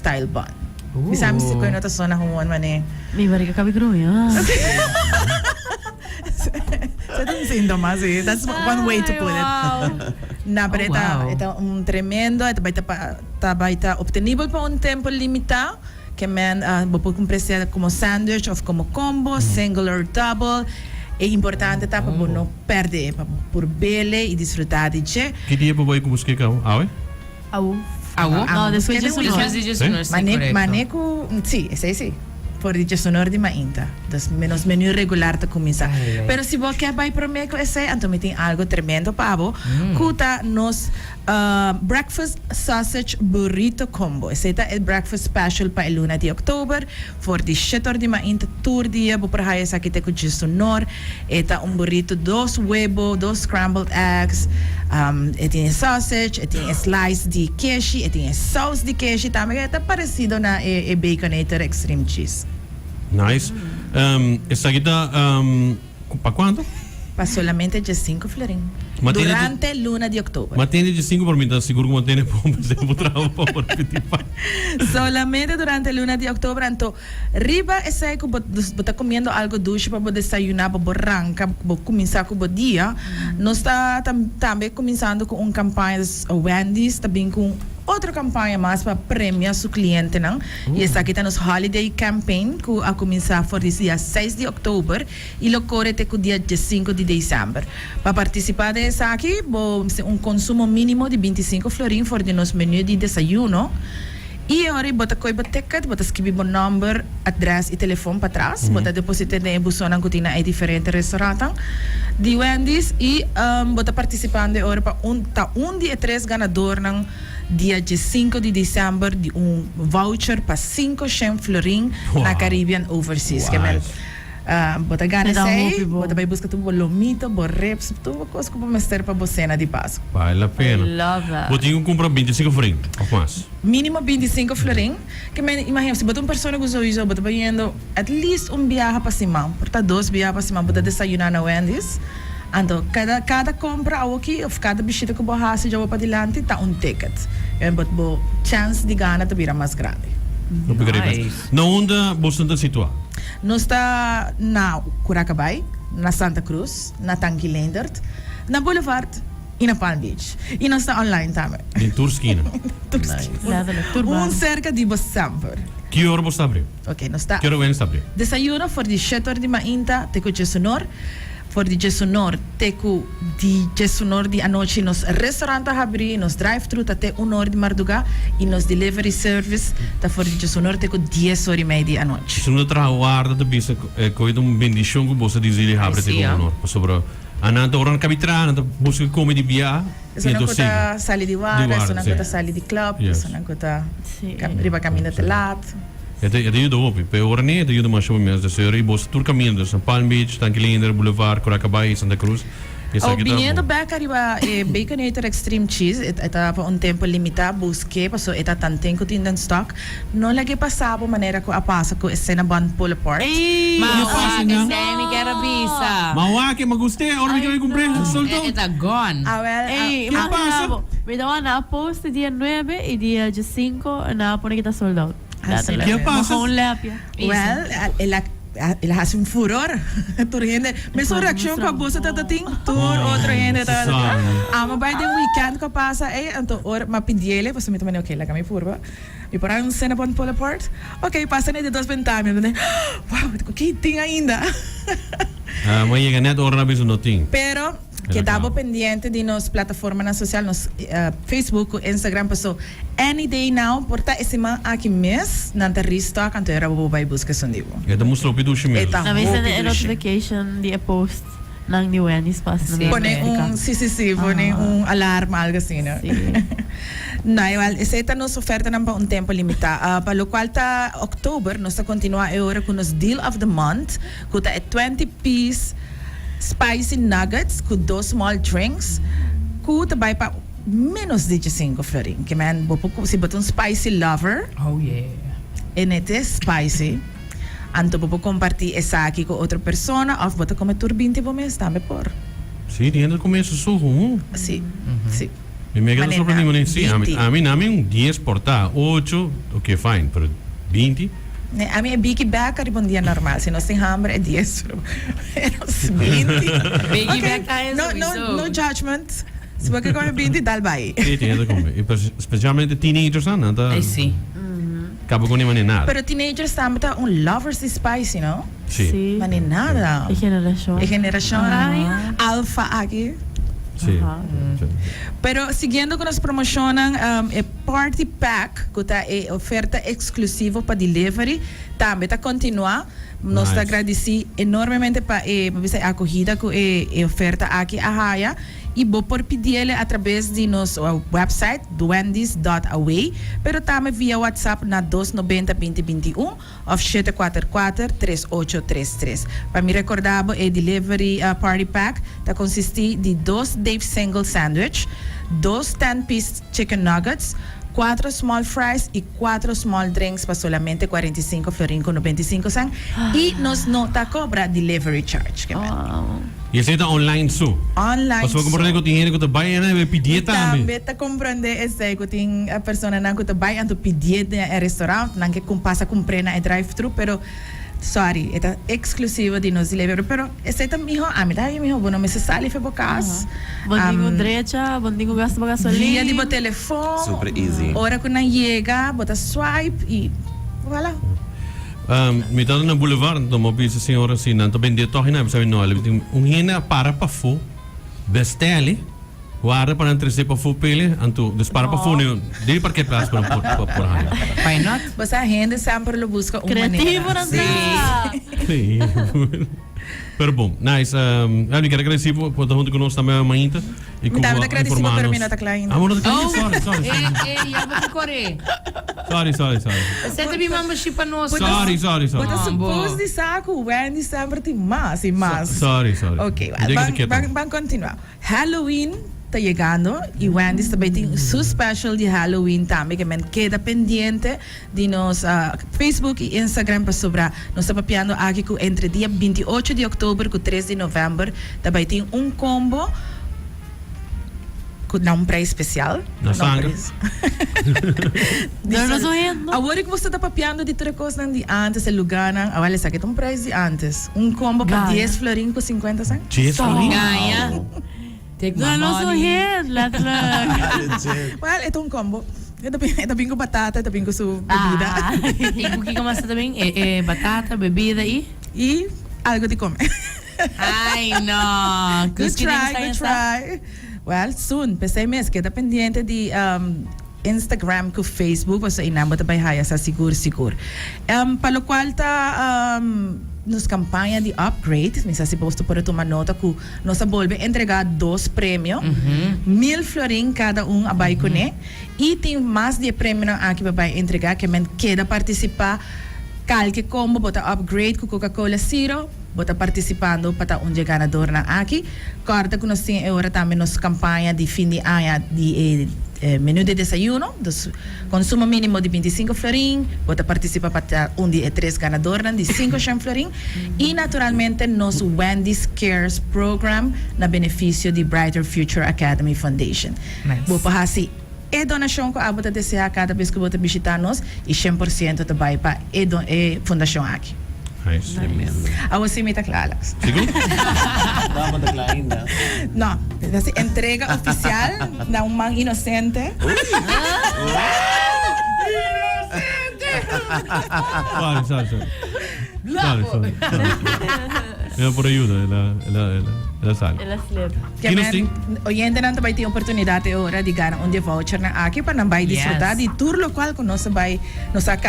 style bun. Bisa mi si koe no ta sona gewoon mane. Mi barriga kabi gruña. Sa ta un síntoma, sí. That's one way to put it. Na, pero e ta, e ta un tremendo, e ta bai ta pa, ta bai ta obtenibel pa un tempo limitá. Ke men bo por kumpra sea komo sandwich òf komo combo, single or double. E importante ta pa bo no pèrdè, pa bo por bele i disfrutá di dje. Ki dia bo bai ku busk'é kau? Awe? Awo. Awo? No, despues di djesunor. Despues di djesunor, sí, Mane, korekto. mane ku, sí, esei sí. For di djesunor di mainta. Dus nos menu regular ta kuminsá. Ai, ai. Pero si bo ke bai promé ku esei, anto mi tin algu tremendo pa bo, ku ta nos Breakfast Sausage Burrito Combo. Esei ta e breakfast special pa e luna di oktober. For di shete or di mainta tur dia bo por haya esaki te ku djesunor. E ta un burrito dos webo, dos scrambled eggs, e tin e sausage, e tin e slice di keshi, e tin e saus di keshi tambe. E ta parecido na e Baconator Extreme Cheese. Nice. Esaki ta pa cuanto? Pa solamente diescinco florin. Durante luna di october. Ma tene diescinco pero mi ta sigur cu bo tene bo traha pa por repeti pa. Solamente durante luna di october anto Riba esei ku bo bo ta komiendo algo dushi pa bo desayuná, pa bo ranka, bo kuminsá ku bo dia. Nos ta tambe kuminsando ku un kampaña, dus Wendy's ta bin ku un otro kampaña mas pa premia su klientenan. I esaki ta nos Holiday Campaign ku a kuminsá for di dia seis di òktober i lo kore te ku dia diesinku di desèmber. Pa partisipá den esaki bo mester un konsumo mínimo di bintisinko florin for di nos menú di desayuno. I e ora bo ta koe bo ticket, bo ta skibi bo nomber, adres i telefon patras. Bo ta deposit'é den e busonnan ku tin na e diferente restaurantnan di Wendy's i bo ta partisipando e ora pa un ta un di e tres ganadornan dia diesinko di december di un voucher pa sinkoshen florin na Caribbean Overseas. Ke men bo ta gana esei, bo ta bai buska tur bo lomito, bo ribs, tur bo kos ku bo mester pa bo sena di Pasku. Bale la pena. I love that. Bo tin ku kumpra bintisinko florin òf mas? Mínimo bintisinko florin. Ke men imagina si bo ta un persona ku souiso bo ta bayendo at least un biaha pa siman, por ta dos biaha pa siman bo ta desayuná na Wendy's. Anto kada kada kompra awoki òf kada bishita ku bo hasi djawo padilanti ta un ticket. En bo bo chèns di gana ta bira mas grandi. Nice. Na unda boso ta situá? Nos ta na Curacabai, na Santa Cruz, na Tanki Leendert, na Boulevard y na Palm Beach. Y nos ta online tambe. Den tur skina. Tur skina. Un serka di bo semper. Ki ora bo sta abri? Ok, nos ta. Ki ora Wendy sta abri? Desayuno for di shete or di mainta te ku djesunor. For di djesunor te ku di djesunor di anochi nos restaurant ta habri, nos drive thru ta te un or di marduga y nos delivery service ta for di djesunor te ku dies or y mei di anochi. Si no ta traha warda ta bisa ku e ta un bendicion ku bo sa disidi habri te ku un or pasobra anan ta ora nan kabi traha nan ta buska come di bia y Esonan enton ku sigui. ta sali di Di warda, warda, esonan ku si. ta sali di club, esonan ku ta riba kaminda te laat. E ta e ta yuda hopi. P'e ora ni e ta yuda masha hopi mes. Deseo i bo tur kaminda, dus na Palm Beach, Tanki Linder, Boulevard, Curacabai i Santa Cruz. Awo, Esaki ta biniendo bon. bek ariba e Baconator Extreme Cheese, e e ta pa un tempo limitá, busk'é paso e ta tanten ku tin den stock. No lag'é pasa bo manera ku a pasa ku e Cinnabon Pull Apart. Ey, Ma ma wak wak, esei mi kier a bisa. Ma wak, ma gust'é, ora mi kier kumpr'é, soltó. E ta gone. Awel, a. Ey, Ke pasa? imagina bo, mi ta wak nan a post dia nuebe i dia diesinko nan a pone ki ta sold out. Así Ke pasa? Moga un lepia. Well, el a el a hasi un furor. Tur hende, mesun reaccion cu abo ta ta tin, tur otro hende ta ta tin. Amo bai den weekend cu a pasa ey, anto ora mi a pidiele, pasobra mi ta manda, ok, laga mi purba. Mi por haña un Cinnabon pull apart? Ok, pasa na e di dos bentana, mi a manda, wow, ki tin ainda? Ah, mi a yega net ora nan a bisa no tin. Pero, Keda bo pendiente di nos plataformanan social, nos Facebook cu Instagram paso any day now por ta e siman aki mes nan ta restock anto era bo bay busca esun di bo. E ta mustra hopi dushi mes. E ta Na mi hopi sende e dushi. notification di e post nan di Wendy's pas na mi Pone notifica. un si si si pone un alarma algo asina. Si. No igual esey ta nos ofertanan pa un tempo limita. Pa locual ta october nos ta continua e ora cu nos deal of the month cu ta e 20 piece Spicy nuggets cu dos small drinks cu ta bay pa menos di diescinco florin. Ke men bo por si bo ta un spicy lover. Oh yeah. E net e spicy. Anto bo por comparti esaki cu otro persona of bo ta come tur binti bo mes tambe por. Si, tin hende ta come su su hu. Si, si. Mi mega ta Manera sorprendí manera sí, ami 20. ami na mi un 10 por ta, ocho, ok fine, pero 20? Nee, ami e biki bek ariba un dia normal. Si nos tin hamber e 10 pero menos 20. Biki Ok, bek ta e no, no, sowieso. no judgment. Si bo ke come 20, dal bai. Sí, tin hende ta come. I specialmente teenagers nan, nan ta Ay sí. kaba ku ni manera nada. Pero teenagers tambe ta un lovers di spicy, no? Sí. Sí. Manera nada. E generashon. E generashon alfa aki. Sí. Aha. Sí. Pero siguiendo ku nos promoshonnan, e Party Pack, ku ta e oferta eksklusivo pa delivery, tambe ta kontinuá. Nos ta Nice. gradisí enormemente pa e, bo bisa, e akohida ku e e oferta aki a haya. I bo por pidiele atrabes di nos website wendys dot away, pero tambe via WhatsApp na dos nobenta binti 21 òf 744 3833. Pa mi rekordá bo e delivery party pack ta konsistí di dos Dave Single Sandwich, dos ten piece chicken nuggets, kuatro small fries i kuatro small drinks pa solamente 45 florin ku 95 sèn i nos no ta kobra delivery charge. I esei ta online so. Online Pasobra comprende so. ku tin hende ku ta bai en e pidié Mi tambe. tambe ta comprende esei ku tin personanan ku ta bai anto pidié den e restaurant, nan ke pasa kumpr'é na e drive thru, pero sorry e ta exclusivo di nos delivery, pero esei ta miho, ami ta haña miho, bo no mester sali for bo kas. Bo tin ku drecha, bo tin ku gasta bo gasolin. Via di bo telefon. Super easy. Ora ku nan yega bo ta swipe i voilà. Mi tabata na boulevard, anto mi a bisa señora si nan ta bende tòg i nan a bisa mi no. El a bisa un hende a para pafó bestèl'e, warda pa nan tres'é pafó p'el'e, anto dus para pafó ne den e parkeerplaats pa nan por por haña. Why not? Bo sa hende semper lo buska un manera. Creativo nan ta. Sí. Pero bon, nice. Mi kier agradeci bo por ta hunto cu nos tambe mainta. Y Mi tambe ta agradeci bo, pero mi no ta cla ainda. Ah, bo no ta cla ainda? Sorry, sorry. Eh, eh, ya bo ta core. Sorry, sorry, sorry. Esei ta mi membership pa nos. Sorry, sorry, sorry. Bo ta suppose di sa cu Wendy semper tin mas y mas. Sorry, sorry. Ok, well, ban, ban continua. Halloween ta yegando y Wendy's ta bay tin su special di Halloween tambe ke men keda pendiente di nos Facebook y Instagram pasobra nos ta papiando aki cu entre dia 28 di october cu 3 di november ta bay tin un combo cu na un prijs special. Na sanger. No nos oyendo. Awor cu boso ta papiando di tur e cosnan di antes, e lugarnan, awel esaki ta un prijs di antes. Un combo pa 10 florin cu 50 cent. 10 florin? Gaña. Take my No nos money. oyendo, letterlijk. Well, e ta un combo. E ta bin, e ta bin cu batata, e ta bin cu su bebida. Ah. Y cu kico mas ta bin? E, e batata, bebida y? Y algo di come. Ay, no. Good try, good try. Well, soon, p'esei mes, keda pendiente di um, Instagram cu Facebook, pasobra einan bo ta bai haya sa sigur sigur. Um, pa locual ta um, nos campaña di upgrade, mi sa si boso por a tuma nota cu nos a bolbe entrega dos premio, 1000 florin cada un a bai cune, y tin mas di e premionan aki pa bai entrega, ke men keda participa, kalke combo bo ta upgrade cu Coca-Cola Zero, Bo ta partisipando pa ta un dje ganadornan aki? Kòrda ku nos tin e ora tambe nos kampaña di fin di aña di e menu de desayuno. Dus konsumo mínimo di 25 florin, bo ta partisipa pa ta un di e tres ganadornan di sinku shen florin. I naturalmente nos Wendy's Cares Program na benefisio di Brighter Future Academy Foundation. Bo por hasi e donashon ku abo ta deseá kada bes ku bo ta bishitá nos i 100% ta bai pa e e fundashon aki. Nice. Tremendo. Awor sí mi ta kla, Alex. Sigur? No, bo ta kla ainda. No, ta si entrega ofisial na un man inosente. Sorry, sorry, sorry. Sorry, sorry, sorry. Mi no por a yuda, el a, el a, el a, el a sali. El a slip. Ke Ki nos men, tin? oyentenan ta bai tin oportunidat e ora di gana un di e vouchernan aki pa nan bai disfrutá Yes. di tur lokual ku nos a bai, nos a kaba.